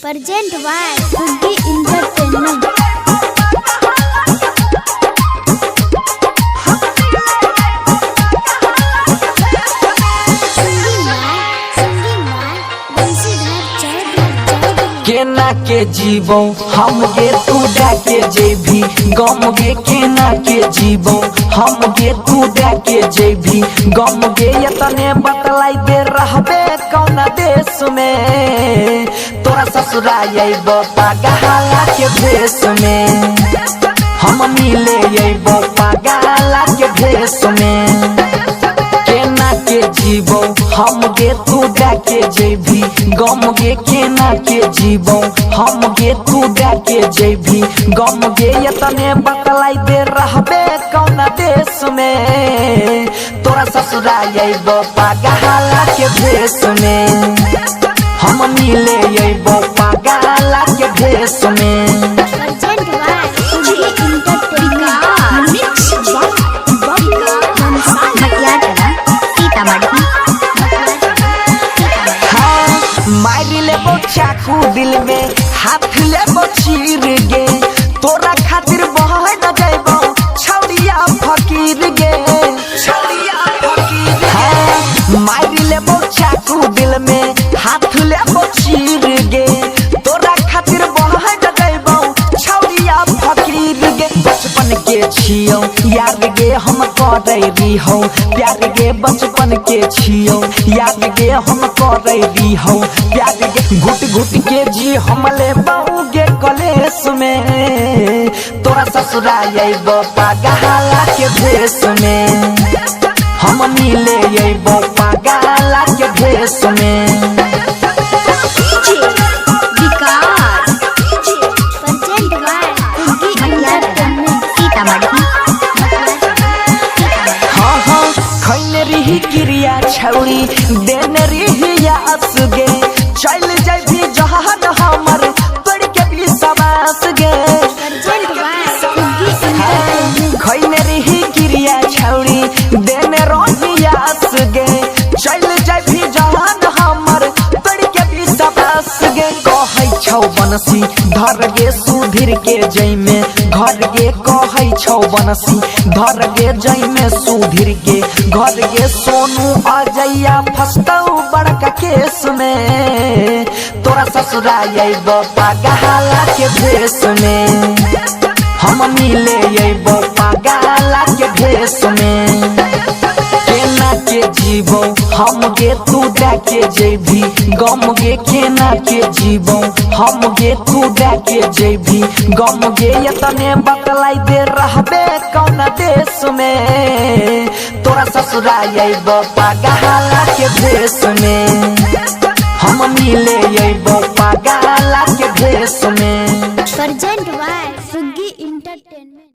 Present by Guggi entertainment. Singing by Bansidhar Chaudhary. केना के जीवो हम गे तू डाके जेभी गम गे, केना के जीवो हम गे तू डाके जेभी गम गे। यतने बतलाई दे रहबे कौना देश में, तोरा ससुरा अइबो पागला के भेष में। हम मिले अइबो पागला के भेष में। केना के जीवो हम गे तू डाके जेभी गम गे, केना के जीवो हम गे तू डाके जेभी गम गे। यतने बतलाई दे रहबे कौना देश में, तोरा ससुरा अइबो पागला के भेष में। हम मिले अइबो पागला के भेष में। Present by Guggi entertainment. Mix by Bablu Matiyagala Sitamarhi. हाँ, मार लेबो चाकू दिल में हाथ लेबो चीर गे, तोरा खातिर बह न जाइबो छौड़िया फकीर गे, छौड़िया फकीर गे। हाँ, मार लेबो चाकू दिल में हाथ लेबो चीर गे, तोरा खातिर बह न जाइबो छौड़िया फकीर गे। बचपन के छियो यार गे हम करे रिहो प्यार गे, बचपन के छियो यार गे हम करे रिहो प्यार गे। घुट घुट के जी हम ले गे कलेश में, तोरा ससुरा अइबो पागला के भेष में। हम मिले अइबो पागला के भेष में। विकास। Present by Guggi Matiyagala entertainment. Sitamarhi. हाँ हाँ, खैने रही क्रिया छौड़ी देने रही आस गे, चल जाबी जहान हमर तोड़ के भी सवास गे। Present by Guggi entertainment. खैने रही क्रिया छौड़ी देने रही आस गे, चल जाबी जहान हमर तोड़ के भी सवास गे। कहै छौ बनसी धर गे सुधीर के जैमे घर गे, कहै छौ बनसी धर गे जैमे सुधीर के घर गे। सोनू अजैया फसतौ बड़का केस में, तोरा ससुरा अइबो पागला के भेष में। हम मिले अइबो पागला के भेष में। केना के जीवो हम गे तू डाके जेभी गम गे, केना के जीवो हम गे तू डाके जेभी गम गे। यतने बतलाई दे रहबे कौना देश में, तोरा ससुरा अइबो पागला के भेष में। हम मिले अइबो